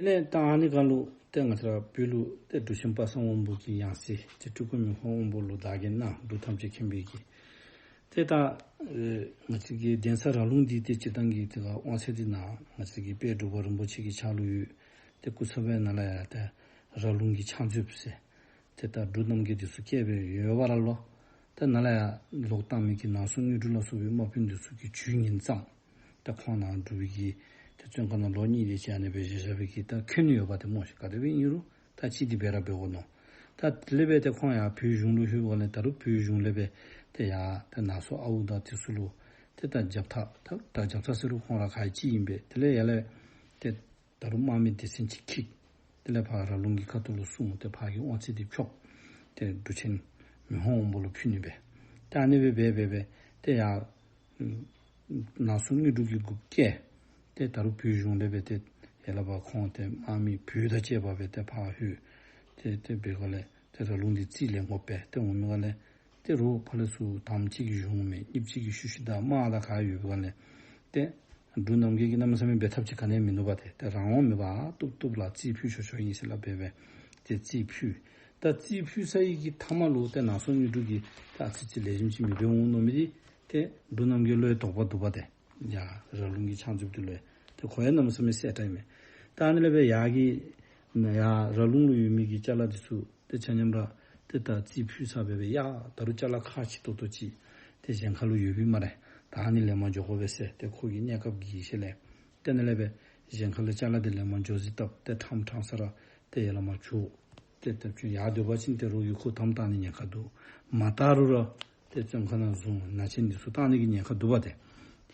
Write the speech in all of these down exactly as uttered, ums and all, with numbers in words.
དེ་ལས་ད་ཨ་ནི་སྒང་ལུ་ཏེ་ང་བཅས་ར་བོད་ལུ་ཏེ་འབྲུག་ཆེན་དཔག་བསམ་དབང་པོ་གི་ཡང་སྲིད་ཏེ་སྤྲུལ་སྐུ་མི་ཕམ་དབང་པོ་ལུ་བདག་གིས་གནང་འབྲུག་ཐམས་ཅད་མཁྱེན་པའི་གི། ཏེ་ད་ཨེ་ང་བཅས་ཀྱི་གདན་ས་ར་ལུང་འདི་ཏེ་སྤྱིར་བཏང་གི་ཏེ་ག་དབང་ཚད་འདི་ནཱ་ང་བཅས་ཀྱི་དཔལ་འབྲུག་པ་རིན་པོ་ཆེ་གི་ཕྱག་ལུ་ཡོད། ཏེ་སྐུ་ཚབ་པའི་ནང་ལས་ཡང་ཏེ་ར་ལུང་གི་ཕྱག་མཛོདཔ་ཟེར་ཏེ་ད་འབྲུག་རྣམ་རྒྱལ་འདི་ཚུ་བཀལ་སྦེ་ཡོད་པ་ར་ལོ། ཏེ་ནཱ་ལས་ཡང་ལོག་བཏང་མི་གི་ནང་སོ་དངོས་གྲུབ་ལ་སོགས་པའི་དམག་དཔོན་འདི་ཚུ་གིས་ཇུས་ངན་བརྩམས། ད་ཁོང་ནཱ་འབྲུག་པའི་གི་ཏེ་བཙོན་ཁང་ནང་ལོ་གཉིས་དེ་ཅིག་ཨ་ནི་སྦེ་བཞག་བཞག་པའི་གི་ད་འཁོན་ཡོད་པ་ཏེ་སྨོ་ཤིག། ག་དེ་སྦེ་ཨིན་རུང་ད་ཅི་དེ་སྦེ་ར་འབད་དགོ་མནོ། ད་དེ་ལས་སྦེ་ཏེ་ཁོང་ཡར་བོད་གཞུང་ལུ་ལྷོད་པ་ལས་ད་རུང་བོད་གཞུང་ལས་སྦེ་ཏེ་ཡར་ཏེ་ནང་སོ་ཨའུ་དང་དེ་ཚུ་ལུ་ཏེ་ད་རྒྱབ་ཐག་ད་ད་རྒྱབ་ཐག་ཟེར་རུང་ཁོང་ར་ག་ཅི་ཨིན་པས། དེ་ལས་ཡར་ལས་ཏེ་ད་རུང་དམག་མི་སྡེ་ཚན་ཅིག་འཁྱིད། དེ་ལས་ཕར་ར་ལུང་གི་ཁ་ཐུག་ལུ་སོང་སྟེ་ཕར་གྱི་དབང་ཚད་འདི་འཕྱོག། ཏེ་འབྲུག་ཆེན་མི་ཕམ་དབང་པོ་ལུ་ཕུལ་ནི་སྦེ། ཏེ་ཨ་ནི་སྦེ་འབད་འབད་འབད་ཏེ་ཡར་ནང་སོ་དངོས་གྲུབ་ཀྱི་འགོ་བཀལ། ཏེ་ད་རུང་བོད་གཞུང་ལས་སྦེ་ཏེ་ཡར་ལས་ཕར་ཁོང་ཏེ་དམག་མི་བོད་དང་བཅས་པ་སྦེ་ཏེ་ཕར་ལྷོད། ཏེ་ཏེ་འབད་སྒང་ལས་ཏེ་ར་ལུང་འདི་རྩིས་ལེན་དགོ་པས། ཏེ་འོང་མི་སྒང་ལས་ཏེ་རོགས་ཕར་ལས་ཚུར་དམ་གཅིག་གི་གཞུང་མེད། གཉིས་གཅིག་གི་ཤུལ་ཤུལ་དང་དམག་དང་ག་ཡོད་པའི་སྒང་ལས་ཏེ་འབྲུག་རྣམ་རྒྱལ་གྱིས་གནམ་མེད་ས་མེད་འབད་ཐབས་ཅིག་ག་ནི་ཡང་མིན་ནུག་པ། ཏེ་ཏེ་རང་དབང་མེད་པར་བཏུབ་བཏུབ་ལགས་རྩིས་ཕུལ་ཆོག་ཆོག་ཨིན་ཟེར་སླབ་སྦེ་སྦེ་ཏེ་རྩིས་ཕུལ། ད་རྩིས་ཕུལ་ཚར་བའི་གི་མཐའ་མ་ལུ་ཏེ་ནང་སོ་དངོས་གྲུབ་ཀྱིས་ད་ཨ་ཙི་ཅིག་ལེགས་ཤོམ་ཅིག་མི་འབད་འོང་མནོ་མི་འདི་ཏེ་འབྲུག་རྣམ་རྒྱལ་བློའི་དོགས་པ་འདུག་པ། ཏེ་ཡར་ར་ལུང་གི་ཕྱག་མཛོདཔ་འདི་ལུ་ཏེ་ཁོ་ཡང་གནམ་མེད་ས་མེད་གསལ་དྲགས་མས། ད་ཨ་ནི་ལས་སྦེ་ཡར་གྱི་ཡར་ར་ལུང་ལུ་ཡོད་མི་གི་ཅ་ལ་འདི་ཚུ་ཏེ་ཆ་མཉམ་ར་ཏེ་ད་རྩིས་ཕུལ་ཚར་སྦེ་སྦེ་ཡ་ད་རུང་ཅ་ལ་ཁག་ཆེ་ཏོག་ཏོ་ཅིག་ཏེ་གཞན་ཁ་ལུ་ཡོད་པའི་སྨ་རེ། ད་ཨ་ནི་ལེན་པར་འགྱོ་དགོ་པས་ཟེར་ཏེ་ཁོ་གིས་གནས་སྐབས་ཀྱི་ཤུལ་ལས་ཏེ་ཨ་ནི་ལས་སྦེ་གཞན་ཁ་ལུ་ཅ་ལ་འདི་ལེན་པར་འགྱོ་ཟེར་བཏབ། ཏེ་ཕྲང་ཕྲང་ས་ར་ཏེ་ཡར་ལས་མར་འགྱོ། ཏེ་ཏེ་ཁྱོད་ཡར་སྡོད་པ་ཅིན་ཏེ་རོགས་ཀྱིས་ཁོ་དམ་བཏང་ནི་ཉེན་ཁ་འདུག། མ་བཏང་རུང་ར་ཏེ་བཙོན་ཁང་ནང་བཟུང་ནང་ཆེན་འདི་ཚུ་བཏང་ནི་གི་ཉེན་ཁ་འདུག་པ། ཏེ་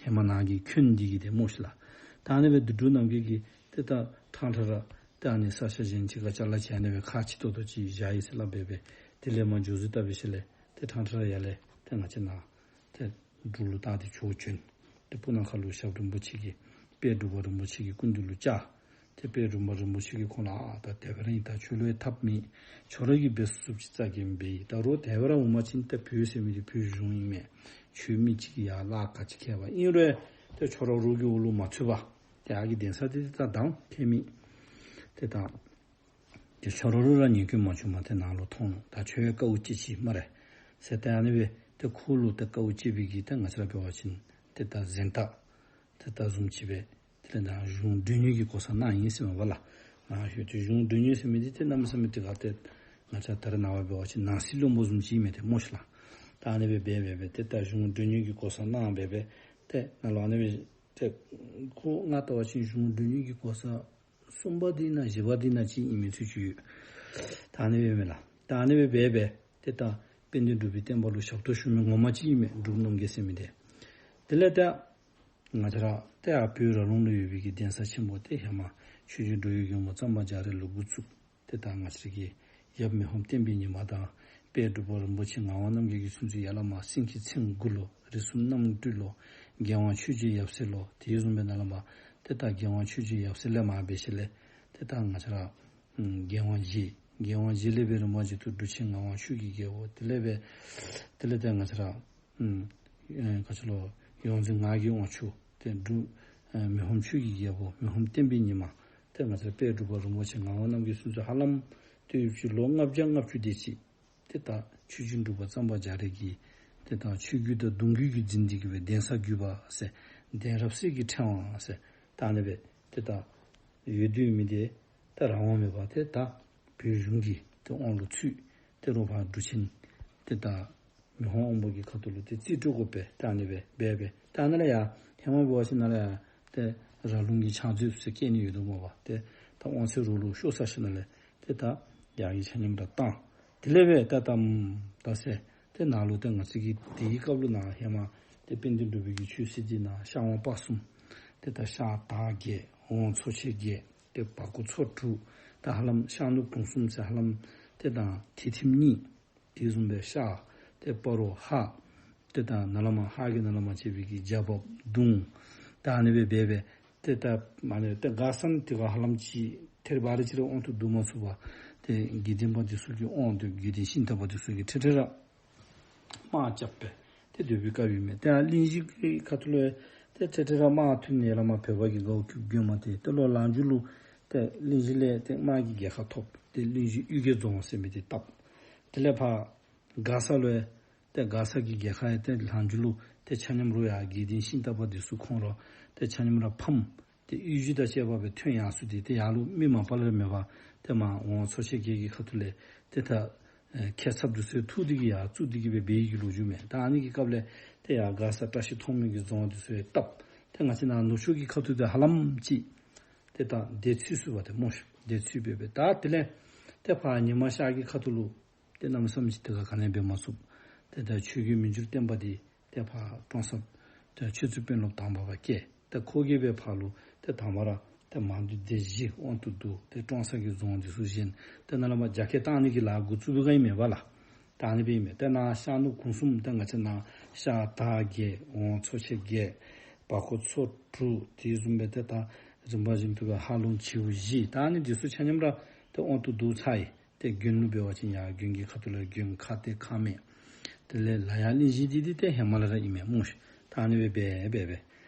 ཧེ་མ་ནཱ་གི་འཁོན་འདི་གིས་ཏེ་སྨོ་ཤིག་ལགས། ད་ཨ་ནི་སྦེ་འབྲུག་རྣམ་རྒྱལ་གྱིས་ཏེ་ད་ཕྲང་ཕྲང་ར་ཏེ་ཨ་ནི་ས་ཆ་གཞན་ཅིག་ཁར་ཅ་ལ་ཅིག་ཨ་ནི་སྦེ་ཁག་ཆེ་ཏོག་ཏོ་ཅིག་བཞག་ཡི་ཟེར་སླབ་སྦེ་སྦེ་དེ་ལས་མར་འགྱོ་ཟེར་བཏབ་པའི་ཤུལ་ལས་ཏེ་ཕྲང་ཕྲང་ར་ཡར་ལས་ཏེ་ང་བཅས་ནཱ་ཏེ་འབྲུག་ལུ་བཏང་སྟེ་ཆོས་བྱོན། ཏེ་སྤུ་ན་ཁ་ལུ་ཞབས་དྲུང་རིན་པོ་ཆེ་གིས་དཔལ་འབྲུག་པ་རིན་པོ་ཆེ་གི་སྐུ་མདུན་ལུ་བཅར། ཏེ་དཔལ་འབྲུག་པ་རིན་པོ་ཆེ་གིས་ཁོང་ལུ་ཨ་ད་དེ་སྦེ་ར་ཨིན། ད་ཁྱོད་ལུ་ཡང་ཐབས་མེད། ཁྱོད་ར་གིས་འབད་ཚུགསཔ་ཅིག་རྩ་འགེངས་འབད་ཡི། ད་རོགས་དེ་སྦེ་ར་འོང་པ་ཅིན་ད་བོད་ཟེར་མི་འདི་བོད་གཞུང་ཨིན་མས། ཁྱོད་མི་གཅིག་གིས་ཡར་ལཱ་ག་ཅི་ཁྱད་པར་ཨིན་རུང་ཏེ་ཁྱོད་ར་རོགས་ཀྱི་འོག་ལུ་མ་ཚུད་པར་ཏེ་ཨ་གི་གདན་ས་འདི་ད་དང་ཁྱད་མེད། ཏེ་ད་ཏེ་ཁྱོད་ར་རོགས་ར་ཉེས་སྐྱོན་མ་བྱུངམ་ཏེ་ནཱ་ལུ་ཐོན་ནུག། ད་ཁྱོད་ཡང་དཀའཝ་སྤྱད་ཅི་སྨ་རེ་ཟེར་ཏེ་ཨ་ནི་སྦེ་ཏེ་ཁོ་ལུ་ཏེ་དཀའཝ་སྤྱད་པའི་གི་ཏེ་ང་བཅས་ར་འབད་བ་ཅིན་ཏེ་ད་གཟེངས་རྟགས་ཏེ་ད་བཟུམ་ཅིག་སྦེ་དེ་ལས་ནཱ་གཞུང་མགྲོན་གཉེར་གྱི་གོ་ས་གནང་ཡི་ཟེར་མས་པ་ལགས། ང་ཞུ་སྟེ་གཞུང་མགྲོན་གཉེར་ཟེར་མི་འདི་ཏེ་གནམ་མེད་ས་མེད་ཏེ་ག་ཏེ་ང་བཅས་ད་རེས་ནངས་པ་འབད་བ་ཅིན་ནང་སྲིད་བློན་པོ་བཟུམ་ཅིག་ཨིན་མས་ཏེ་སྨོ་ཤིག་ལགས། ད་ཨ་ནི་སྦེ་འབད་འབད་འབད་ཏེ་ད་གཞུང་མགྲོན་གཉེར་གྱི་གོ་ས་གནང་སྦེ་སྦེ་ཏེ་ནཱ་ལུ་ཨ་ནི་སྦེ་ཏེ་ཁོ་ང་བལྟ་བ་ཅིན་གཞུང་མགྲོན་གཉེར་གྱི་གོ་ས་གསུམ་པ་འདི་ཨིན་ན་བཞི་པ་འདི་ཨིན་ན་ཅིག་ཨིན་མི་ཚུལ་ཅིག་ཡོད། ད་ཨ་ནི་སྦེ་མས་ལགས། ད་ཨ་ནི་སྦེ་འབད་འབད་ཏེ་ད་དཔལ་ལྡན་འབྲུག་པའི་བསྟན་པ་ལུ་ཞབས་ཏོག་ཞུ་མི་ངོ་མ་ཅིག་ཨིན་མས་འབྲུག་རྣམ་རྒྱལ་ཟེར་མི་འདི། དེ་ལས་ད་ང་བཅས་ར་ཏེ་ཨ་བོད་ར་ལུང་ལུ་ཡོད་པའི་གི་གདན་ས་ཆེན་པོ་ཏེ་ཧེ་མ་ཆོས་རྗེ་འགྲོ་བའི་མགོན་པོ་གཙང་པ་རྒྱ་རས་ལུ་འགོ་བཙུགས། ཏེ་ད་ང་བཅས་ཀྱི་ཡབ་མི་ཕམ་བསྟན་པའི་ཉི་མ་དང་དཔལ་འབྲུག་པ་རིན་པོ་ཆེ་ངག་དབང་རྣམ་རྒྱལ་གྱི་ཚུན་ཚོད་ཡར་ལས་མར་སེང་གེ་མཚན་དགུ་ལོ། རིགས་གསུམ་རྣམ་འཕྲུལ་ལོ། རྒྱལ་དབང་ཆོས་རྗེ་ཡབ་སྲས་ལོ། དེ་བཟུམ་སྦེ་ནཱ་ལས་མར་ཏེ་ད་རྒྱལ་དབང་ཆོས་རྗེ་ཡབ་སྲས་ལས་མར་འབད་ཞིནམ་ལས་ཏེ་ད་ང་བཅས་ར་ཨམ་རྒྱལ་དབང་བཞི། རྒྱལ་དབང་བཞི་ལས་སྦེ་རིམ་པ་བཞིན་དུ་འབྲུག་ཆེན་ངག་དབང་ཆོས་ཀྱི་རྒྱལ་པོ། དེ་ལས་སྦེ་དེ་ལས་ཏེ་ང་བཅས་ར་ཨམ་ཨེ་ག་ཅི་ལོ་ཡོངས་འཛིན་ངག་གི་དབང་ཕྱུག། ཏེ་འབྲུག་ཨེ་མི་ཕམ་ཆོས་ཀྱི་རྒྱལ་པོ། མི་ཕམ་བསྟན་པའི་ཉི་མ། ཏེ་ང་བཅས་ར་དཔལ་འབྲུག་པ་རིན་པོ་ཆེ་ངག་དབང་རྣམ་རྒྱལ་ཚུན་ཚོད་ཧ་ལམ་ཏེ་ཡུན་ཅིག་ལོ་ལྔ་བརྒྱ་ལྔ་བཅུ་དེ་ཅིག་ཏེ་ད་ཆོས་རྗེ་འབྲུག་པ་གཙང་པ་རྒྱ་རས་ཀྱིས་ཏེ་ད་ཆོས་བརྒྱུད་དང་གདུང་བརྒྱུད་ཀྱི་འཛིན་སྟེ་གི་སྦེ་གདན་ས་བརྒྱུད་པ་ཟེར་གདན་རབས་གསེར་གྱི་ཕྲེང་བ་ཟེར་ད་ཨ་ནི་སྦེ་ཏེ་ད་ཡོད་དེ་མི་དེ་ད་རང་དབང་མེད་པར་ཏེ་ད་བོད་གཞུང་གི་ཏེ་དབང་ལུ་ཚུད། ཏེ་རོགས་ཕར་འབྲུག་ཆེན་ཏེ་ད་མི་ཕམ་དབང་པོ་གི་ཁ་ཐུག་ལུ་ཏེ་རྩིས་སྤྲོད་དགོ་པས། ད་ཨ་ནི་སྦེ་འབད་འབད་ད་ནཱ་ལས་ཡར་ཧེ་མ་འབད་བ་ཅིན་ནཱ་ལས་ཡར་ཏེ་ར་ལུང་གི་ཕྱག་མཛོད་ཟེར་བཀལ་ནི་ཡོད་དོ་སྨོ་པ། ཏེ་ད་དབང་ཚད་རོགས་ལུ་ཤོར་ཚར་ཞིནམ་ལས་ཏེ་ད་ཡར་གྱི་ཆ་མཉམ་ར་བཏང་། དེ་ལས་སྦེ་ད་ད་ད་ཟེར་ཏེ་ནཱ་ལུ་ཏེ་ང་བཅས་ཀྱི་དེའི་སྐབས་ལུ་ནཱ་ཧེ་མ་ཏེ་དཔལ་ལྡན་འབྲུག་པའི་གི་ཆོས་སྲིད་འདི་ནཱ་ཤར་ཝང་སྤ་གསུམ། ཏེ་ད་ཤར་དར་བརྒྱད། ཝང་ཚོ་ཆེན་བརྒྱད། ཏེ་བར་སྐོར་ཚོ་དྲུག། ད་ཧ་ལམ་ཤར་ནུབ་གུང་གསུམ་ཟེར་ཧ་ལམ་ཏེ་ད་ཐེད་ཐིམ་གཉིས། དེ་བཟུམ་སྦེ་ཤར་ཏེ་སྤ་རོ་ཧཱ། ཏེ་ད་ནཱ་ལས་མར་ཧཱ་གི་ནཱ་ལས་མར་བྱས་པའི་གི་རྒྱ་བབས་གདུང་། ད་ཨ་ནི་སྦེ་འབད་འབད་ཏེ་ད་མ་ནེ་ཏེ་ག་ས་ནི་ཏེ་ག་ཧ་ལམ་ཅིག་ཐེར་བ་རེ་ཅིག་ར་དབང་དུ་བསྡུ་མ་ཚུགས་པར་ཏེ་དགེ་ལྡན་པ་འདི་ཚུ་གིས་དབང་དུ་དགེ་ལྡན་ཤིང་རྟ་པ་འདི་ཚུ་གིས་ཁྲེ་ཁྲེ་ར་དམག་རྐྱབ་སྦེ་ཏེ་སྡོད་པའི་སྐབས་ཨིན་མས། ཏེ་ཨ་གླིང་བཞི་གི་ཁ་ཐུག་ལུ་ཏེ་ཁྲེ་ཁྲེ་ར་དམག་ཐོན་ནི་ལས་མར་བོད་པ་གིས་མགོ་བཀུག་བཀུགཔ་མ་ཚད་ཏེ་ལོག་ལང་ཇུ་ལུ་ ཏེ་གླིང་བཞི་ལས་ཏེ་དམག་གི་རྒྱལ་ཁ་ཐོབ། ཏེ་གླིང་བཞི་གཡུལ་རྒྱལ་རྫོང་ཟེར་མི་འདི་བཏབ། དེ་ལས་ཕར་མགར་ས་ལུ་ཡང་ཏེ་མགར་ས་གི་རྒྱལ་ཁ་ཡང་ཏེ་ལྷག་མཇུག་ལུ་ཏེ་ཆ་མཉམ་ར་ཡར་དགེ་ལྡན་ཤིང་རྟ་པ་འདི་ཚུ་ཁོང་ར་ཏེ་ཆ་མཉམ་ར་ཕམ། ཏེ་གཡུས་གཞི་དང་བཅས་པ་སྦེ་ཐོན་ཡར་སོང་སྟེ་ཏེ་ཡར་ལུ་མི་མ་པ་ལས་ར་མེད་པར་ཏེ་མར་ཝང་ཚོ་ཆེན་བརྒྱད་ཀྱི་ཁ་ཐུག་ལས་ཏེ་ད་ཨེ་ཁྱད་མཚར་འདི་ཚུ་འཐུ་སྟེ་གིས་ཡར་བཙུགས་ཏེ་གིས་སྦེ་འབད་བའི་གི་ལོ་རྒྱུས་མས། ད་ཨ་ནི་གི་སྐབས་ལས་ཏེ་ཡར་མགར་ས་བཀྲ་ཤིས་མཐོང་སྨོན་གྱི་རྫོང་འདི་ཚུ་ཡང་བཏབ། ཏེ་ང་བཅས་ནཱ་ནུབ་ཕྱོགས་ཀྱི་ཁ་ཐུག་ཏེ་ཧ་ལམ་ཅིག་ཏེ་ད་བདེ་ཚུད་སོང་བ་ཏེ་སྨོ་ཤ། བདེ་ཚུད་སྦེ་སྦེ་ད་དེ་ལས་ཏེ་ཕར་ཉི་མ་ཤར་གྱི་ཁ་ཐུག་ལུ་ཏེ་གནམ་མེད་ས་མེད་ཅིག་དེ་ཁར་ག་ནི་འབད་མ་ཚུགས། ཏེ་ད་ཆོས་རྒྱལ་མི་འགྱུར་བརྟན་པ་འདི་ཏེ་ཕར་ཀྲོང་གསར་ཏེ་ཆོས་རྩེ་དཔོན་སློབ་དང་པ་པ་བཀལ། ཏེ་ཁོ་གིས་སྦེ་ཕར་ལུ་ཏེ་དང་པ་ར་ཏེ་མང་སྡེ་སྡེ་བཞི་དབང་དུ་བསྡུ། ཏེ་ཀྲོང་གསར་གྱི་རྫོང་འདི་ཚུ་བཞེངས། ཏེ་ནཱ་ལས་མར་རྒྱ་སྐྱེད་བཏང་ནི་གི་ལཱ་འགོ་བཙུགས་པའི་སྒང་ཨིན་མས་པ་ལགས། ད་ཨ་ནི་སྦེ་ཨིན་མས། ཏེ་ནཱ་ཤར་ནུབ་གུང་གསུམ་ཏེ་ང་བཅས་ནཱ་ཤར་དར་བརྒྱད་ཝང་ཚོ་ཆེན་བརྒྱད་བར་སྐོར་ཚོ་དྲུག་དེ་བཟུམ་སྦེ་ཏེ་ད་རིམ་པ་བཞིན་དུ་སྦེ་ཧ་ལུང་བྱིའུ་བཞི་ད་ཨ་ནི་འདི་ཚུ་ཆ་མཉམ་ར་ཏེ་དབང་དུ་བསྡུ་ཚར་ཡི། ཏེ་དགོན་ལུ་འབད་བ་ཅིན་ཡར་དགོན་གྱི་ཁ་ཐུག་ལས་དགོན་ཁ་ཏེ་ཁ་སྨད། དེ་ལས་ལ་ཡ་གླིང་བཞི་འདི་འདི་ཏེ་ཧེ་མ་ལས་ར་ཨིན་མས་སྨོ་ཤ། ད་ཨ་ནི་སྦེ་འབད་འབད་འབད་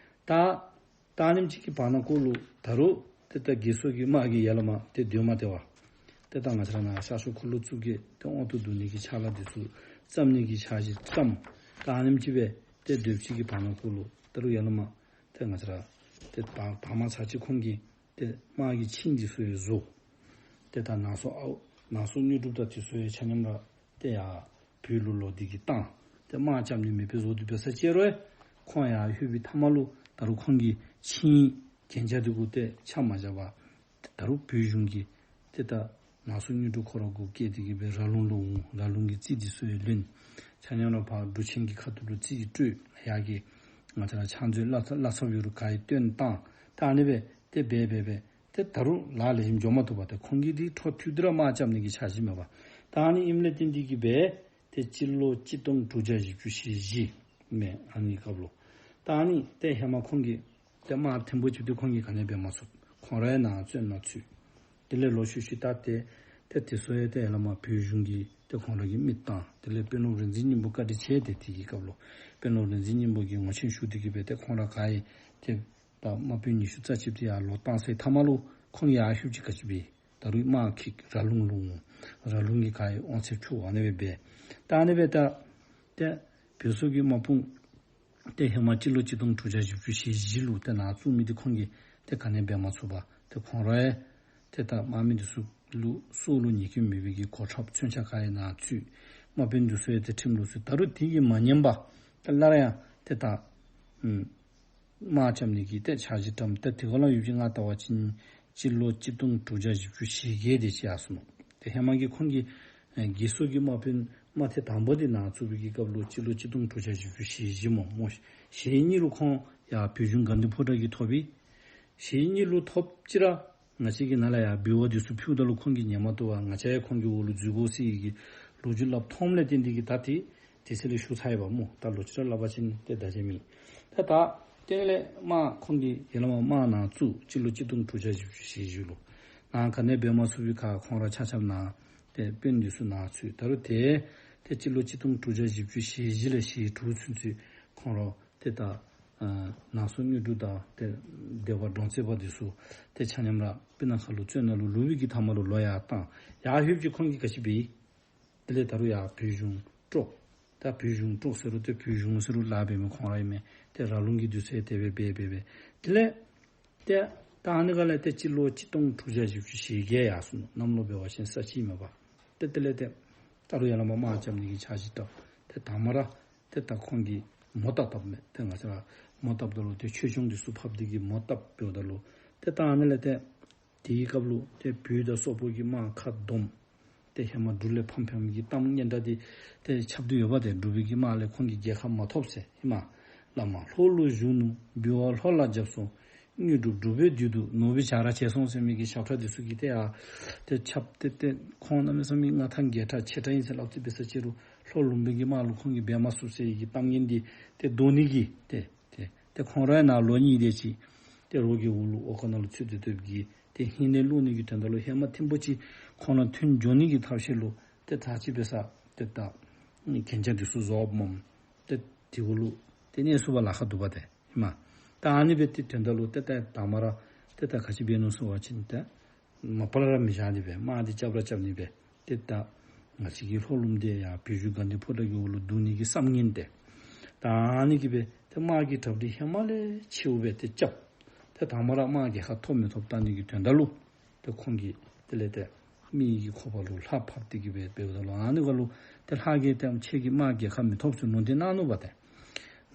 ད་ད་ཨ་ནེམ་ཅིག་གི་བར་ན་ཀོ་ལུ་ད་རུང་ཏེ་ད་དགེ་སོག་གི་དམག་གིས་ཡར་ལས་མར་ཏེ་སྡོད་མ་སྟེར་བར་ཏེ་ད་ང་བཅས་ར་ནཱ་ཤར་ཕྱོགས་འཁོར་ལོ་བཙུགས་ཀྱི་ཏེ་དབང་དུ་བསྡུ་ནི་གི་ཕྱག་ལཱ་འདི་ཚུ་བརྩམ་ནི་གི་འཆར་གཞི་བརྩམས། ད་ཨ་ནེམ་ཅིག་སྦེ་ཏེ་སྡོདཔ་ཅིག་གི་བར་ན་ཀོ་ལུ་ད་རུང་ཡར་ལས་མར་ཏེ་ང་བཅས་ར་ཏེ་ད་ད་མ་ཚར་ཅིག་ཁོང་གིས་ཏེ་དམག་གི་ཆིངས་འདི་ཚུ་ཡང་བཟོ། ཏེ་ད་ནང་སོ་ཨའུ་ནང་སོ་དངོས་གྲུབ་དང་འདི་ཚུ་ཡང་ཆ་མཉམ་ར་ཏེ་ཡར་བོད་ལུ་ལོག་སྟེ་གིས་བཏང་། ཏེ་དམག་རྐྱབ་ནི་མེདཔ་སྦེ་བཟོ་སྟེ་འབད་ས་ཅིག་རུང་ཁོང་ཡར་ལྷོད་པའི་མཐའ་མ་ལུ་ད་རུང་ཁོང་གི་ཆིངས་གན་རྒྱ་འདི་གུ་ཏེ་ཆ་མ་བཞག་པར་ད་རུང་བོད་གཞུང་གིས་ཏེ་ད་ནང་སོ་དངོས་གྲུབ་ཁོ་ར་གུ་བཀལ་ཏེ་གིས་སྦེ་ར་ལུང་ལུ་འོང་། ར་ལུང་གི་རྩིས་འདི་ཚུ་ཡང་ལེན། ཆ་མཉམ་ར་ཕར་འབྲུག་ཆེན་གྱི་ཁ་ཐུག་ལུ་རྩིས་སྤྲོད། ཡར་གྱི་ང་བཅས་ར་ཕྱག་མཛོད་བླ་བླ་ཚབ་ཡོད་རུང་ག་ཡང་བཏོན་བཏང་། ད་ཨ་ནི་སྦེ་ཏེ་འབད་འབད་འབད་ཏེ་ད་རུང་ལཱ་ལེགས་ཤོམ་འགྱོ་མ་བཏུབ་པར་ཏེ་ཁོང་གིས་འདི་འཕྲོ་མཐུད་དེ་ར་དམག་རྐྱབ་ནི་གི་འཆར་གཞི་མེད་པར། ད་ཨ་ནི་ཨིནམ་ལས་བརྟེན་ཏེ་གིས་སྦེ་ཏེ་སྤྱི་ལོ་གཅིག་སྟོང་དྲུག་བརྒྱ་བཞི་བཅུ་ཞེ་བཞི་མས། ཨ་ནི་སྐབས་ལུ་ད་ཨ་ནི་ཏེ་ཧེ་མ་ཁོང་གིས་ཏེ་དམག་ཐེངས་པོ་གཅིག་ཏེ་ཁོང་གིས་ག་ནི་འབད་མ་ཚུགས། ཁོང་ར་ཡང་ནཱ་བཙོན་ནང་ཚུད། དེ་ལས་ལོག་ཤུལ་ཤུལ་ད་ཏེ་ཏེ་དེ་ཚུ་ཡང་ཏེ་ཡར་ལས་མར་བོད་གཞུང་གིས་ཏེ་ཁོང་ར་གི་མི་བཏང་། དེ་ལས་དཔོན་སློབ་རིག་འཛིན་སྙིང་པོ་བཀའ་དྲིན་ཆེ། ཏེ་དེ་གི་སྐབས་ལུ་དཔོན་སློབ་རིག་འཛིན་སྙིང་པོ་གིས་ངོ་ཆེན་ཞུ་སྟེ་གིས་སྦེ་ཏེ་ཁོང་ར་ག་ཡང་ཏེ་ད་དམག་དཔོན་ཉི་ཤུ་རྩ་གཅིག་དེ་ཡར་ལོག་བཏང་ཚར་མཐའ་མ་ལུ་ཁོང་ཡར་ལྷོདཔ་ཅིག་ག་ཅི་འབད། ད་རུང་དམག་འཁྱིད་ར་ལུང་ལུ་འོང་། ར་ལུང་གི་ག་ཡང་དབང་ཚད་འཕྲོག། ཨ་ནི་སྦེ་འབད། ད་ཨ་ནི་སྦེ་ད་ཏེ་བོད་སོག་གི་དམག་དཔུང་ཏེ་ཧེ་མ་སྤྱི་ལོ་གཅིག་སྟོང་དྲུག་བརྒྱ་བཞི་བཅུ་ཞེ་བཞི་ལུ་ཏེ་ནཱ་བཙུགས་མི་འདི་ཁོང་གིས་ཏེ་ག་ནི་འབད་མ་ཚུགས་པར་ཏེ་ཁོང་ར་ཡང་ཏེ་ད་དམག་མི་འདི་ཚུ་ལུ་སྲོག་ལུ་ཉེན་སྐྱོན་མེད་པའི་གི་གོ་ཁྲབ་མཚོན་ཆ་ག་ཡང་ནཱ་ཚུད། དམག་དཔོན་འདི་ཚུ་ཡང་ཏེ་ཁྲིམས་ལུགས་སྲོལ་ད་རུང་དེ་གིས་མ་ཉན་པར་ཏེ་སླར་ཡང་ཏེ་ད་ཨུམ་དམག་རྐྱབ་ནི་གི་ཏེ་འཆར་གཞི་བཀྲམ། ཏེ་དེ་ག་ལུ་ཡུདཔ་ཅིག་ང་བལྟ་བ་ཅིན་སྤྱི་ལོ་གཅིག་སྟོང་དྲུག་བརྒྱ་བཞི་བཅུ་ཞེ་བརྒྱད་དེ་ཅིག་ཡར་སོང་ནུག། ཏེ་ཧེ་མ་གི་ཁོང་གི་ཨེ་དགེ་སོག་གི་དམག་དཔོན་དམག་ཐེངས་དང་པ་འདི་ནཱ་བཙུགས་པའི་གི་སྐབས་ལུ་སྤྱི་ལོ་གཅིག་སྟོང་དྲུག་བརྒྱ་བཞི་བཅུ་ཞེ་བཞི་སྨོ། སྨོ་ཞེ་གཉིས་ལུ་ཁོང་ཡར་བོད་གཞུང་དགའ་ལྡན་ཕོ་བྲང་གིས་ཐོབ་པས། ཞེ་གཉིས་ལུ་ཐོབ་ཅི་ར་ང་བཅས་ཀྱིས་ནཱ་ལས་ཡར་འབུལ་བ་འདི་ཚུ་ཕུལཝ་ད་ལུ་ཁོང་གིས་ཉན་མ་བཏུབ་པར་ང་བཅས་ཡང་ཁོང་གི་འོག་ལུ་འཛུལ་དགོ་ཟེར་བའི་གི་ལོ་རྒྱུས་སླབ་མཐོངམ་ལས་བརྟེན་ཏེ་གིས་ད་ཏེ་དེ་ཚེ་ལས་ཞུ་ཚར་ཡི་པ་སྨོ། ད་ལོག་ཅི་ར་སླབ་པ་ཅིན་ཏེ་ད་བྱ་མེད། ད་ད་དེ་ལས་དམག་ཁོང་གིས་ཡར་ལས་མར་དམག་ནཱ་བཙུགས། སྤྱི་ལོ་གཅིག་སྟོང་དྲུག་བརྒྱ་བཞི་བཅུ་ཞེ་བཞི་ལུ་ནཱ་ག་ནི་འབད་མ་ཚུགས་པའི་ཁར་ཁོང་ར་ཆ་ཁྱབ་ནཱ་ཏེ་དཔོན་འདི་ཚུ་ནཱ་ཚུད། ད་རུང་ཏེ་ཏེ་སྤྱི་ལོ་གཅིག་སྟོང་དྲུག་བརྒྱ་བཞི་བཅུ་ཞེ་བཞི་ལས་ཞེ་དྲུག་ཚུན་ཚོད་ཁོང་ར་ཏེ་ད་ཨ་ནང་སོ་དངོས་གྲུབ་དང་ཏེ་སྡེ་པ་འབྲོང་རྩེ་པ་འདི་ཚུ་ཏེ་ཆ་མཉམ་ར་སྤུ་ན་ཁ་ལུ་བཙོན་ནང་ལུ་ལུས་པའི་གི་མཐའ་མ་ལུ་ལོག་ཡར་བཏང་། ཡར་ལྷོདཔ་ཅིག་ཁོང་གིས་ག་ཅི་འབད། དེ་ལས་ད་རུང་ཡར་བོད་གཞུང་དཀྲོགས། ད་བོད་གཞུང་དཀྲོགས་ཟེར་རུང་ཏེ་བོད་གཞུང་ཟེར་རུང་ལཱ་འབད་མི་ཁོང་ར་ཨིན་མས། ཏེ་ར་ལུང་གི་དུས་ཚོད་དེ་སྦེ་འབད་འབད་འབད། དེ་ལས་ཏེ་ད་ཨ་ནི་ག་ལས་ཏེ་སྤྱི་ལོ་གཅིག་སྟོང་དྲུག་བརྒྱ་བཞི་བཅུ་ཞེ་བརྒྱད་ཡར་སོང་ནུག། གནམ་ལོ་འབད་བ་ཅིན་ས་བྱི་མེན་པ། ཏེ་དེ་ལས་ཏེ་ད་རུང་ཡར་ལས་མར་དམག་རྐྱབ་ནི་གི་འཆར་གཞི་བཏབ། ཏེ་དང་པ་ར་ཏེ་ད་ཁོང་གིས་མོ་རྟ་བཏབ་མས། ཏེ་ང་བཅས་ར་མོ་བཏབ་ད་ལུ་ཏེ་ཆོས་སྐྱོང་འདི་ཚུ་ཕབ་སྟེ་གིས་མོ་བཏབ་འབདཝ་ད་ལུ་ཏེ་ད་ཨ་ནི་ལས་ཏེ་དེའི་སྐབས་ལུ་ཏེ་བོད་དང་སོག་པོ་གི་དམག་ཁ་བསྡོམས། ཏེ་ཧེ་མ་འབྲུག་ལས་ཕམ་ཕམ་གྱི་གཏམ་སྙན་གྲགས་འདི་ཏེ་ཁྱབ་སྟེ་ཡོད་པ། ཏེ་འབྲུག་པའི་གི་དམག་ལས་ཁོང་གིས་རྒྱལ་ཁ་མ་ཐོབ་ཟེར། ཧེ་མ་བླ་མ་ལྷོ་ལུ་བཞུགས་ནུག། འབུལ་བ་ལྷོ་ལ་བརྒྱབ་སོང་། དངོས་གྲུབ་འབྲུག་པའི་བདུད་དུ། ནོར་བུའི་བྱ་ར་བྱས་སོང་ཟེར་མི་གི་ཞབས་ཁྲ་འདི་ཚུ་གིས་ཏེ་ཡར་ཏེ་ཁྱབ་སྟེ་ཏེ་ཁོང་གནམ་མེད་ས་མེད་མངའ་ཐང་རྒྱས་དྲགས་ཆེ་དྲགས་ཨིན་ཟེར་སླབ་སྟེ་འབད་ས་ཅིག་རུང་ལྷོ་ལུང་པའི་གི་དམག་ལུ་ཁོང་གིས་འབད་མ་ཚུགས་ཟེར་བའི་གི་གཏམ་ངན་འདི་ཏེ་བཟློག་ནི་གི་ཏེ་ཏེ་ཏེ་ཁོང་ར་ཡང་ནཱ་ལོ་གཉིས་དེ་ཅིག་ཏེ་རོགས་ཀྱི་འོག་ལུ་འོག་ཁང་ནང་ལུ་ཚུད་དེ་སྡོདཔ་གིས་ཏེ་ཧིང་ལས་བླུག་ནི་གི་དོན་དག་ལུ་ཧེ་མ་ཐེངས་པོ་ཅིག་ཁོང་ར་ཐོན་འགྱོ་ནི་གི་ཐབས་ཤེས་ལུ་ཏེ་ད་ཅི་འབད་ས་ཏེ་ད་གན་རྒྱ་འདི་ཚུ་བཟོཝ་མས། ཏེ་དེ་གུ་ལུ་ཏེ་གནས་ཚུགས་པར་ལཱ་ཁག་འདུག་པ་ཏེ་ཧེ་མ། ད་ཨ་ནི་སྦེ་ཏེ་དོན་དག་ལུ་ཏེ་ད་དང་པ་ར་ཏེ་ད་ག་ཅི་འབད་ནུག་ཟེར་བ་ཅིན་ཏེ་ མ་པ་ལས་ར་མི་བཞག་ནི་སྦེ་དམག་འདི་རྐྱབ་ར་རྐྱབ་ནི་སྦེ་ཏེ་ད་ང་བཅས་ཀྱི་ལྷོ་ལུངམ་འདི་ཡར་བོད་གཞུང་དགའ་ལྡན་ཕོ་བྲང་གི་འོག་ལུ་བསྡུ་ནི་གི་བསམ་ངན་ཏེ། ད་ཨ་ནི་གིས་སྦེ་ཏེ་དམག་གི་གྲབས་འདི་ཧེ་མ་ལས་ཆེཝ་སྦེ་ཏེ་རྐྱབ། ཏེ་དང་པ་ར་དམག་རྒྱལ་ཁ་ཐོབ་མི་ཐོབ་བལྟ་ནི་གི་དོན་དག་ལུ་ཏེ་ཁོང་གིས་དེ་ལས་ཏེ་མི་ཡི་གི་ཁོག་པ་ལུ་ལྷ་ཕབ་སྟེ་གི་སྦེ་འབདཝ་ད་ལུ་ཨ་ནི་ག་ལུ་ཏེ་ལྷ་གིས་ཏེ་ཁྱེད་ཀྱིས་དམག་རྒྱལ་ཁ་མི་ཐོབ་ཟེར་ལུང་བསྟན་གནང་ནུག་པ་ཏེ།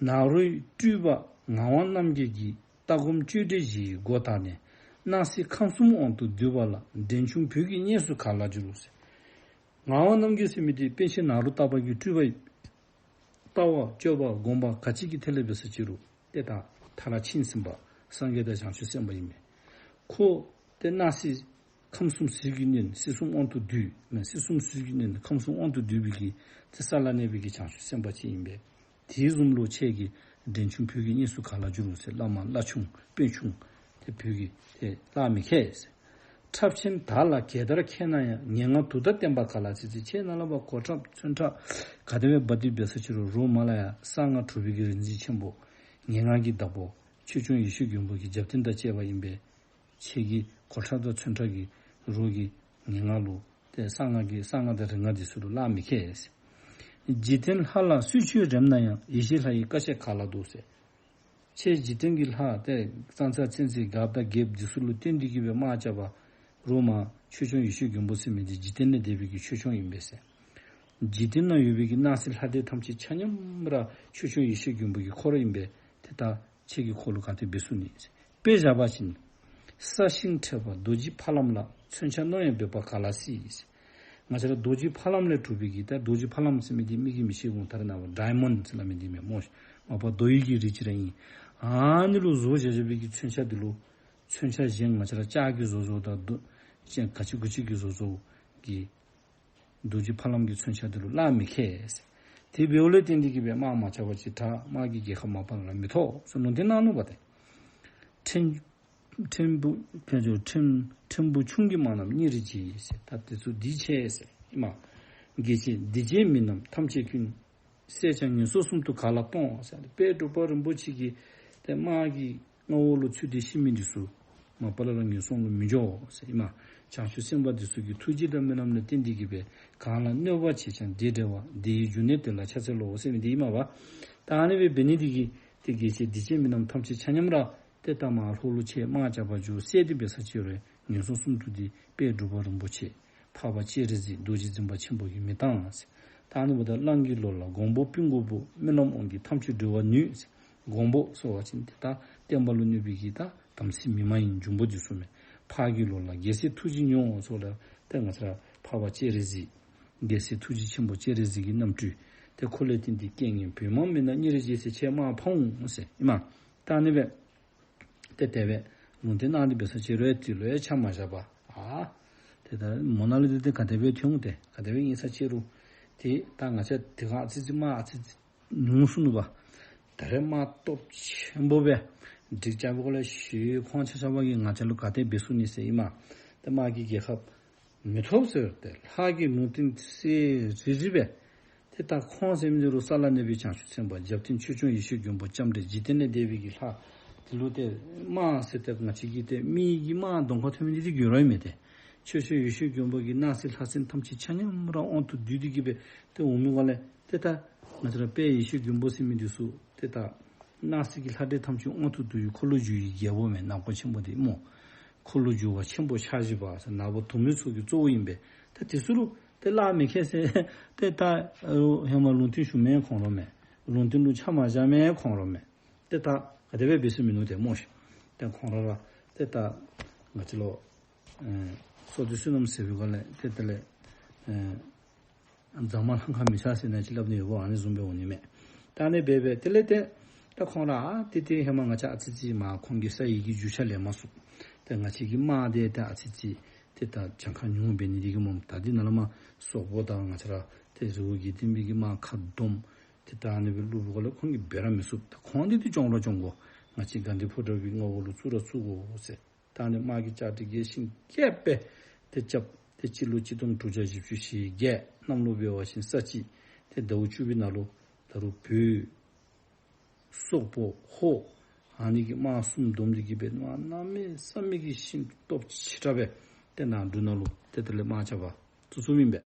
ནཱ་རོའི་སྤྲུལ་པ་ངག་དབང་རྣམ་རྒྱལ་གྱིས། ལྟ་སྒོམ་སྤྱོད་འབྲས་བཞི་ཡི་སྒོ་དག་ནས། སྣང་སྲིད་ཁམས་གསུམ་དབང་དུ་བསྡུས་པ་ལ། འབྲེང་ཆུང་བོད་ཀྱི་གཉེན་སུ་ག་ལ་འགྱུར་ཟེར། ངག་དབང་རྣམ་རྒྱལ་ཟེར་མི་འདི་པཎ་ཆེན་ནཱ་རོ་ཏ་པ་གི་སྤྲུལ་པ་ཨིན། ལྟ་བ་སྤྱོད་པ་སྒོམ་པ་ག་ཅི་གི་ཐད་ལས་འབད་ས་ཅི་རུང་ཏེ་ད་མཐར་ཕྱིན་ཟིན་པ་སངས་རྒྱས་དང་བྱང་ཆུབ་སེམས་དཔའ་ཨིན་མས། ཁོ་ཏེ་སྣང་སྲིད་ཁམས་གསུམ་ཟིལ་གྱིས་གནོན། སྲིད་གསུམ་དབང་དུ་བསྡུས་མས། སྲིད་གསུམ་ཟིལ་གྱིས་གནོན་ཁམས་གསུམ་དབང་དུ་བསྡུས་པའི་གི་ཏེ་ས་ལ་གནས་པའི་གི་བྱང་ཆུབ་སེམས་དཔའ་ཅིག་ཨིན་པས། དེ་བཟུམ་ལུ་ཁྱེད་ཀྱིས་འབྲེང་ཆུང་བོད་ཀྱི་གཉེན་སུ་ག་ལ་འགྱུར་ཟེར། བླ་མ་བླ་ཆུང་དཔོན་ཆུང་དེ་བོད་ཀྱི་དེ་གླགས་མི་ཁེལ་ཟེར། ཁྲབ་ཆེན་དག་ལ་གད་དར་ཁྱེར་ན་ཡང་། ངན་སྔགས་དུག་མདའ་བསྟན་པ་ག་ལ་བརྩི་ཟེར། ཁྱེད་ནཱ་ལས་ཕར་གོ་ཁྲབ་མཚོན་ཁྲབ་ག་དེ་སྦེ་འབག་སྟེ་འབད་ས་ཅི་རུང་རོགས་མ་ལ་ཡ་གསང་སྔགས་གྲུབ་པའི་གི་རིག་འཛིན་ཆེན་པོ་ངན་སྔགས་ཀྱི་བདག་པོ་ཆོས་སྐྱོང་ཡེ་ཤེས་མགོན་པོ་གི་རྒྱབ་རྟེན་དང་བཅས་པ་ཨིན་པས། ཁྱེད་ཀྱི་གོ་ཁྲབ་དང་མཚོན་ཁྲབ་ཀྱིས་རོགས་ཀྱི་ངན་སྔགས་ལུ་ཏེ་གསང་སྔགས་ཀྱི་གསང་སྔགས་དང་རིག་སྔགས་འདི་ཚུ་ལུ་གླགས་མི་ཁེལ་ཟེར། འཇིག་རྟེན་ལྷ་ལ་སུས་ཆོས་རེམ་ན་ཡང་། ཡེ་ཤེས་ལྷ་ཡི་བཀའ་ཆད་ག་ལ་འདུག་ཟེར། ཁྱེད་འཇིག་རྟེན་གྱི་ལྷ་ཏེ་ཙང་ཙང་ཙན་ཙན་གབ་དང་རྒྱལཔོ་འདི་ཚུ་ལུ་བརྟེན་ཏེ་གི་སྦེ་དམག་རྐྱབ་པ་རོགས་མ་ཆོས་སྐྱོང་ཡེ་ཤེས་མགོན་པོ་ཟེར་མི་འདི་འཇིག་རྟེན་ལས་འདས་པའི་གི་ཆོས་སྐྱོང་ཨིན་པས་ཟེར། འཇིག་རྟེན་ན་ཡོད་པའི་གི་སྣང་སྲིད་ལྷ་འདྲེ་ཐམས་ཅད་ཆ་མཉམ་ར་ཆོས་སྐྱོང་ཡེ་ཤེས་མགོན་པོ་གི་འཁོར་ཨིན་པས། ཏེ་ད་ཁྱེད་ཀྱིས་ཁོ་ལུ་ག་དེ་འབད་ཚུགས་ནི་ཟེར། དཔེ་བཞག་པ་ཅིན་ས་ཞིང་འཕྲད་པ་རྡོ་རྗེ་ཕ་ལམ་ལ། མཚོན་ཆ་རྣོ་ཡང་འབེབས་པ་ག་ལ་སྲིད་ཟེར། ང་བཅས་ར་རྡོ་རྗེ་ཕ་ལམ་ལས་གྲུབ་པའི་གི་ད་རྡོ་རྗེ་ཕ་ལམ་ཟེར་མི་འདི་མི་གིས་མི་ཤེས་འོང་། ད་རེས་ནངས་པ་ཌའི་མཱོནཌ་ཟེར་སླབ་མི་འདི་མས་སྨོ། མ་པ་རྡོ་ཡི་གི་རིགས་ཅིག་ར་ཨིན། ཨ་ནི་ལུ་བཟོ་བཞག་བཞག་པའི་གི་མཚོན་ཆ་འདི་ལུ་མཚོན་ཆ་གཞན་ང་བཅས་ར་ལྕགས་ཀྱིས་བཟོ་བཟོཝ་དང་རྡོ་གཞན་ག་ཅི་གུ་ཅི་གིས་བཟོ་བཟོཝ་གི་རྡོ་རྗེ་ཕ་ལམ་གྱི་མཚོན་ཆ་འདི་ལུ་གླགས་མི་ཁེལ་ཟེར། དེ་འབདཝ་ལས་བརྟེན་ཏེ་གི་སྦེ་དམག་མ་རྐྱབ་པ་ཅིན་ད་དམག་གི་རྒྱལ་ཁ་མ་པ་ལས་ར་མི་ཐོབ་ཟེར་ལུང་བསྟན་གནང་ནུག་པ་ཏེ། ཕྲན་ཕྲན་བུ་ཕྲན་ཕྲན་བུ་ཆུང་གི་དམག་རྣམས་སྙིང་རེ་རྗེ་ཟེར། ད་དེ་ཚུ་འདི་ཆེ་ཟེར་ཨིན་མས། དགེ་བྱེད་སྡིག་ཅན་མི་རྣམས་ཐམས་ཅད་ཀུན། བསད་ཀྱང་ངན་སོང་གསུམ་དུ་ག་ལ་སྤོང་ཟེར། དཔལ་འབྲུག་པ་རིན་པོ་ཆེ་གི་ཏེ་དམག་གི་མངའ་འོག་ལུ་ཚུད་དེ་ཤི་མི་འདི་ཚུ་མ་པ་ལས་ར་ངན་སོང་ལུ་མི་འགྱོ་ཟེར་ཨིན་མས། བྱང་ཆུབ་སེམས་དཔའ་འདི་ཚུ་གི་ཐུགས་རྗེ་དང་སྨོན་ལམ་ལས་བརྟེན་ཏེ་གི་སྦེ་གང་ལ་གནོད་པ་བྱས་ཀྱང་བདེ་འབྲེལ་བ། བདེ་བའི་འབྱུང་གནས་དེ་ལ་ཕྱག་འཚལ་ལོ་ཟེར་མི་འདི་ཨིན་མས་པ། ད་ཨ་ནི་སྦེ་འབད་ནི་འདི་གིས་ཏེ་དགེ་བྱེད་སྡིག་ཅན་མི་རྣམས་ཐམས་ཅད་ཆ་མཉམ་ར་ཏེ་ད་མར་ལྷོ་ལུ་ཁྱེད་དམག་རྐྱབ་པར་འགྱོ་བསད་དེ་འབད་ས་ཅི་རུང་ངན་སོང་གསུམ་དུ་འདི་དཔལ་འབྲུག་པ་རིན་པོ་ཆེ་འཕགས་པ་སྤྱན་རས་གཟིགས་རྡོ་རྗེ་འཛིན་པ་ཆེན་པོ་གིས་མི་བཏང་ཟེར། ད་ཨ་ནི་འབདཝ་ད་གླང་གི་ལོ་ལ་འགོང་པོ་སྤུན་དགུ་པོ། སྨོན་ལམ་དབང་གིས་ཐམས་ཅད་སྒྲོལ་བར་ནུས་ཟེར། འགོང་པོ་ཟེར་བ་ཅིན་ཏེ་ད་བསྟན་པ་ལུ་གནོད་པའི་གི་ད་དམ་སྲི་མི་མ་ཡིན་འབྱུང་པོ་འདི་ཚུ་མས། ཕག་གི་ལོ་ལ་རྒྱལ་སྲས་ཐུགས་རྗེ་མྱུར་ཟེརཝ་ད་ཏེ་ང་བཅས་ར་འཕགས་པ་སྤྱན་རས་གཟིགས་རྒྱལ་སྲས་ཐུགས་རྗེ་ཆེན་པོ་སྤྱན་རས་གཟིགས་ཀྱི་རྣམ་སྤྲུལ་ཏེ་ཁོ་ལས་བརྟེན་ཏེ་རྐྱེན་ངན་བོད་དམག་མི་རྣམས་སྙིང་རེ་རྗེ་ཟེར། ཁྱེད་དམག་ཕམ་འོང་ཟེར་ཨིན་མས། ད་ཨ་ནི་སྦེ་ཏེ་དེ་སྦེ་ལུང་བསྟན་གནང་སྟེ་འབད་ས་ཅི་རུང་ཏེ་ལུ་ཡང་ཆ་མ་བཞག་པར་ཨ་ཏེ་ད་མོ་ན་ལུ་ཏེ་ཏེ་ག་དེ་སྦེ་ཐོན་འོང་། ཏེ་ག་དེ་སྦེ་ཨིན་ས་ཅི་རུང་ཏེ་ད་ང་བཅས་དེ་སྒང་ཨ་ཙི་ཙི་དམག་ཨ་ཙི་ཙི་ཉུང་སོང་ནུག་པ། ད་རེས་དམག་སྟོབས་ཆེན་པོ་སྦེ་སྒྲིག་རྐྱབ་པའི་སྒང་ལས་ཤུལ་ཁོང་ཆ་ཁྱབ་ཀྱིས་ང་བཅས་ལུ་ག་དེ་འབད་ཚུགས་ནི་ཟེར་ཨིན་མས། ཏེ་དམག་གི་རྒྱལ་ཁ་མི་ཐོབ་ཟེར་ཏེ་ལྷ་གིས་ལུང་བསྟན་གསལ་རི་རི་སྦེ། ཏེ་ད་ཁོང་ཟེར་མི་འདི་རུང་ས་ལ་གནས་པའི་བྱང་ཆུབ་སེམས་དཔའ་རྒྱབ་རྟེན་ཆོས་སྐྱོང་ཡེ་ཤེས་མགོན་པོ་ལྕམ་དྲལ་འཇིག་རྟེན་ལས་འདས་པའི་གི་ལྷ་འདི་ལུ་ཏེ་དམག་ཟེར་ཏེ་ང་བཅས་ཀྱིས་ཏེ་མི་གི་དམག་གདོང་ཁར་ཐོན་མི་འདི་ཏེ་འགྱུར་ར་མེད། ཏེ་ཆོས་སྐྱོང་ཡེ་ཤེས་མགོན་པོ་གི་སྣང་སྲིད་ལྷ་སྲིན་ཐམས་ཅད་ཆ་མཉམ་ར་དབང་དུ་བསྡུས་ཏེ་གི་སྦེ་ཏེ་འོང་མི་སྒང་ལས་ཏེ་ད་ང་བཅས་ར་དཔལ་ཡེ་ཤེས་མགོན་པོ་ཟེར་མི་འདི་ཚུ་ཏེ་ད་སྣང་སྲིད་ཀྱི་ལྷ་འདྲེ་ཐམས་ཅད་དབང་དུ་བསྡུ་བའི་འཁོར་ལོས་སྒྱུར་བའི་རྒྱལ་པོ་མས། ནག་པོ་ཆེན་པོ་འདི་སྨོ། འཁོར་ལོས་སྒྱུར་བ་ཆེན་པོ་ཕྱག་བཞི་པ་ཟེར་ནག་པོ་དུ་མའི་ཚོགས་ཀྱི་གཙོ་བོ་ཨིན་པས། ད་དེ་ཚུ་ལུ་ཏེ་གླགས་མི་ཁེལ་ཟེར་ཏེ་ད་ཧེ་མ་ལུང་བསྟན་ཞུ་མི་ཁོང་ར་མས། ལུང་བསྟན་ལུ་ཆ་མ་བཞག་མི་ཁོང་ར་མས། ཏེ་ད་ག་དེ་སྦེ་འབད་ས་མིན་ནུག་ཏེ་སྨོ་ཤིག། ཏེ་ཁོང་ར་ར་ཏེ་ད་ང་བཅས་ལུ་ཨེ་སྲོག་ཏུ་བསོད་ནམས་ཟད་པའི་སྒང་ལས་ཏེ་དེ་ལས་ཨེ་རྫ་མ་ལྷང་ཁ་མི་ཆགས་ཟེར་ནང་ཅིག་སླབ་ནི་ཡོདཔ་ཨ་ནི་བཟུམ་སྦེ་འོང་ནི་མས། ད་ཨ་ནི་སྦེ་སྦེ་དེ་ལས་ཏེ་ད་ཁོང་ར་ཨ་ཏེ་ཏེ་ཧེ་མ་ང་བཅས་ཨ་ཙི་ཙི་མར་ཁོང་གི་ས་ཡི་གི་རྒྱུ་ཆ་ལེན་མ་ཚུགས། ཏེ་ང་བཅས་ཀྱི་དམག་འདི་ཏེ་ཨ་ཙི་ཙི་ཏེ་ད་གྱངས་ཁ་ཉུང་འབད་ནི་འདི་གིས་སྨོ། ད་འདི་ནང་ལས་མར་སོག་པོ་དང་ང་བཅས་ར་ཏེ་རི་བོ་དགེ་ལྡན་པའི་གི་དམག་ཁ་བསྡོམས། ཏེ་ད་ཨ་ནི་སྦེ་བླུག་པའི་སྒང་ལས་ཁོང་གིས་འབད་ར་མི་ཚུགས། ད་ཁོང་འདི་ཏེ་སྐྱོང་ར་སྐྱོང་དགོ། ང་བཅས་དགའ་ལྡན་ཕོ་བྲང་པའི་མངའ་འོག་ལུ་བཙུགས་ར་བཙུགས་དགོ་ཟེར། ད་ཨ་ནི་དམག་གི་བཅའ་སྒྲིག་རྒྱས་ཤིང་རྒྱས་སྦེ་ཏེ་རྐྱབ། ཏེ་སྤྱི་ལོ་ཆིག་སྟོང་དྲུག་བརྒྱ་བཞི་བཅུ་ཞེ་བརྒྱད་གནམ་ལོ་འབད་བ་ཅིན་ས་བྱི་ཏེ་ཟླཝ་བཅུ་པའི་ནང་ལུ་ད་རུང་བོད་སོག་པོ་ཧོར་ཨ་ནི་གི་དམག་གསུམ་བསྡོམས་ཏེ་གི་སྦེ་གནམ་མེད་ས་མེད་ཀྱི་ཤིན་ཏུ་སྟོབས་ཆེ་དྲགས་སྦེ་ ཏེ་ནཱ་འབྲུ་ནང་ལུ་ཏེ་དེ་ལས་དམར་ཆ་བ་བཙུགས་བཙུགསཔ་ཨིན་པས།